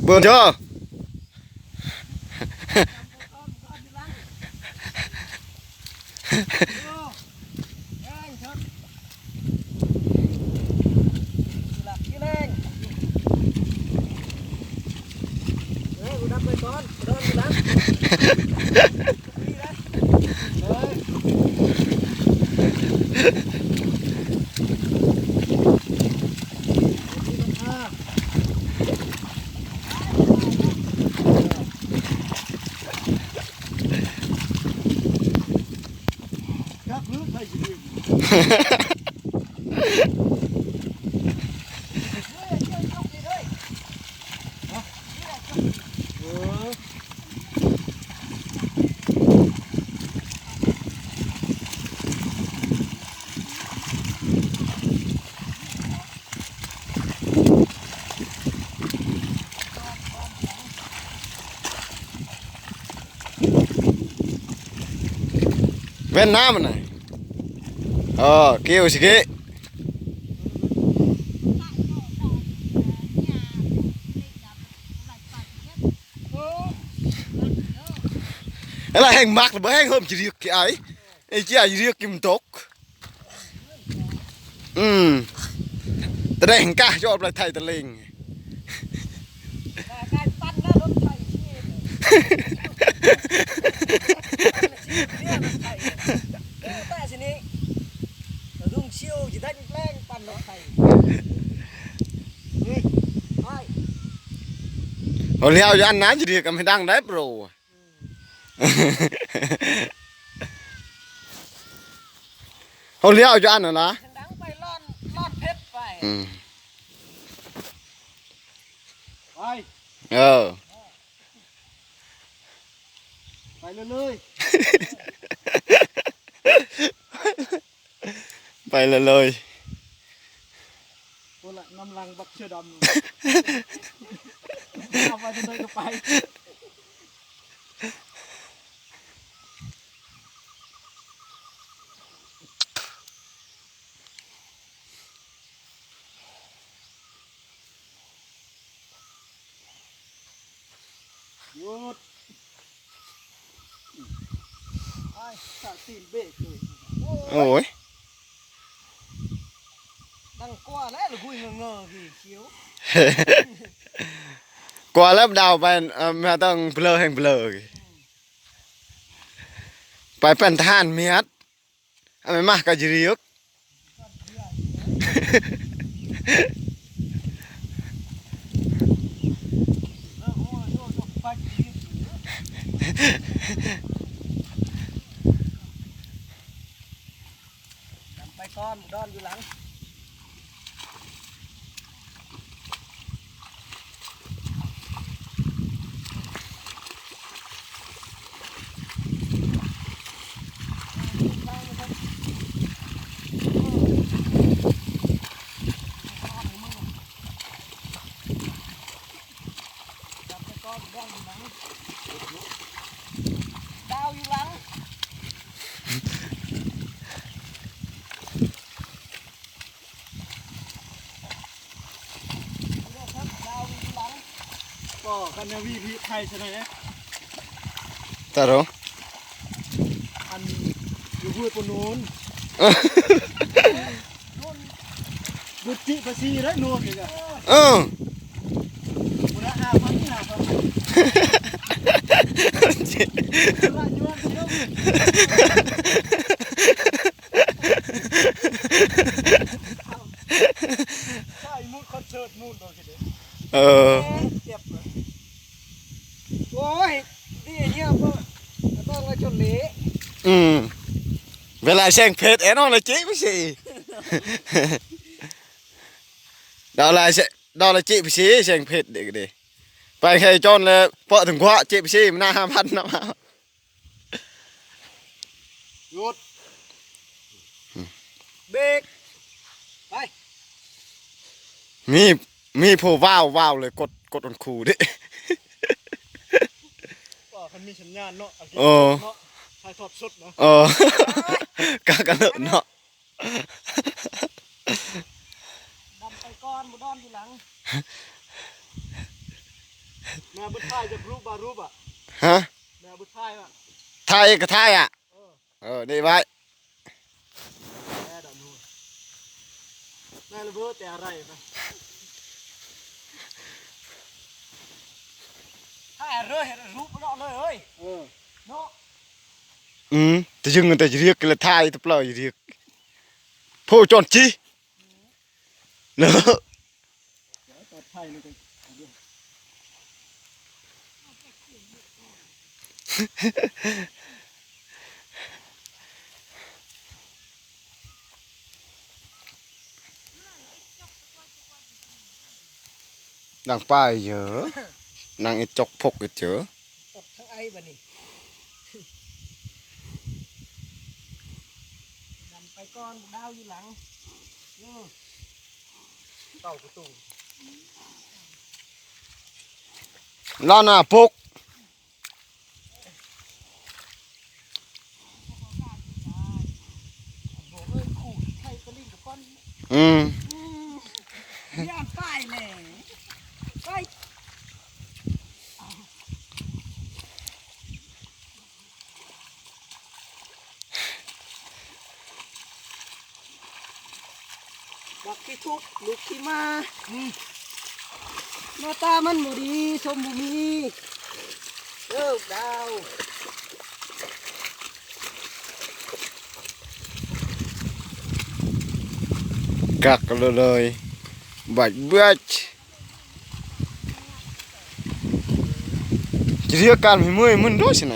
ເບິ່ງເດີ. ເວັນນ້ຳມັນນະ ເອີ ກິ້ວຊິກິ ແລ້ວແຮ່ງມັກ ບໍ່ແຮ່ງເຮີ້ມຈະເລືອກກິໄອ ໄອ້ເຈ້ຍເລືອກກິມັນຕົກ. ອືມ ຕະແດງກະຈອດໄປໄທຕະເລັງ ກາຍປັ່ນນະລົດໄຖ ຂີ່ ປັ່ນຊິເນຍລົດໄຖ ເອີ ແຕ່ຊິນີ້ ລຸງຊິວຊິໄດ້ແລງປັ່ນລົດໄຖ ເຮີ້ຍ ໄປ ເອົາແລ້ວ ຢ່າອັນນັ້ນ ຊິເດກຳໃຫ້ດັງໄດ້ໂປຣ. ເຮົາລ້ຽວຢູ່ອັນນັ້ນລະ ດັງໄປລ້ອນ ລ້ອນເພັດໄປ ອືມ ໄປ ເອີ ໄປເລີຍໆ. ໄປເລີຍໆ ໂອ້ລະ ນຳຫຼັງບັກເສືອດຳ ເອົາໄປທາງໃດກໍໄປ ຢຸດ ອ້າຍ ສາຍຕີນເບຣກເລີຍ ໂອ້ຍ ໂອ້ຍ ດັງກວ່າແລ້ວ ລະກຸຍເງີໆ ພີ່ ຂຽວ ກວ່າແລ້ວດາວໄປ ເອີ ມາຕັ້ງເບລີແຫ່ງເບລີ ໄປເປັນທະຫານເມຍດ ອາ ແມ່ນມາກະຈິລິກ ນຳໄປກ່ອນ ດອນຢູ່ຫຼັງ. ດາວຢູ່ຫຼັງ ກໍຄັນນາວີພີໄທຊະໜ່ອຍເດ້ ຕາໂຣ ອັນຢູ່ຫ້ວຍປະໂນນ ບຸດຈິປະຊີໄດ້ໂນນນີ້ກະ ເອີ ພຸ້ນນະ ຫ້າພັນ ຫ້າພັນ ລະຍວນ ໃສ່ມູດຄອນເສີດມູດໂດຍ ເອີ ເຈັບເລີຍ ໂອ້ຍ ດີເນຍ ບໍ່ ຕ້ອງລະຈົນເລ ອືມ ເວລາແສງເພັດແອນອນລະຈິໄປຊິ ດາວລາຍ ດາວລະຈິໄປຊິແສງເພັດເດ ເດ ໄປແຄ່ຈອນແລະເປາະເຖິງຂວາ ຈິໄປຊິ ມັນໜ້າຫ້າພັນນຳ ຢຸດ ເບຣກ ໄປ ມີ ມີຜູ້ວ້າວ ວ້າວເລີຍ ກົດ ກົດອັນຄູເດ້ ກໍຄັນມີສັນຍານເນາະ ເອີ ເນາະ ຖ່າຍທອດສົດເນາະ ເອີ ກະ ກະເລີດເນາະ ດຳໄປກ່ອນ ບໍ່ດອນທີຫຼັງ. ແມ່ບຸດຖ່າຍຈາກຮູບບາງຮູບອະ ຮະ ແມ່ບຸດຖ່າຍອະ ຖ່າຍກໍຖ່າຍອະ ເອີ ເອີ ນີ້ໄວ້ ແມ່ດອກນູນ ແມ່ລະເບີແຕ່ອະໄລນະ ຖ່າຍເລີຍ ເຮັດຮູບເນາະເລີຍເອີຍ ເອີ ເນາະ ອືມ ຕະຍຶງແຕ່ຢຽກລະຖ່າຍຕະເປົ່າຢຽກ ໂພຈອນຈີ ເນາະ ນາງປ້າເຢີ ນາງເອັດຈອກພົກເອີເຈີ ກັບທາງໄອບາດນີ້ ນຳໄປກ່ອນ ດາວຢູ່ຫຼັງ ເອີ ເຕົ້າປະຕູ ລາວໜ້າປົກ ອືມ ຢ້ານຕາຍແຫຼະ ໄປ ບັກຂີ້ທຸກ ລູກຂີ້ໝາ ອືມ ໜ້າຕາມັນບໍ່ດີ ຊົມບໍ່ມີ ເອີ ດາວ ກັກເລີຍ ບັດເບິດ ຈະເລືອກການໃຫ້ເມື່ອຍມັນໂດຍຊິໄນ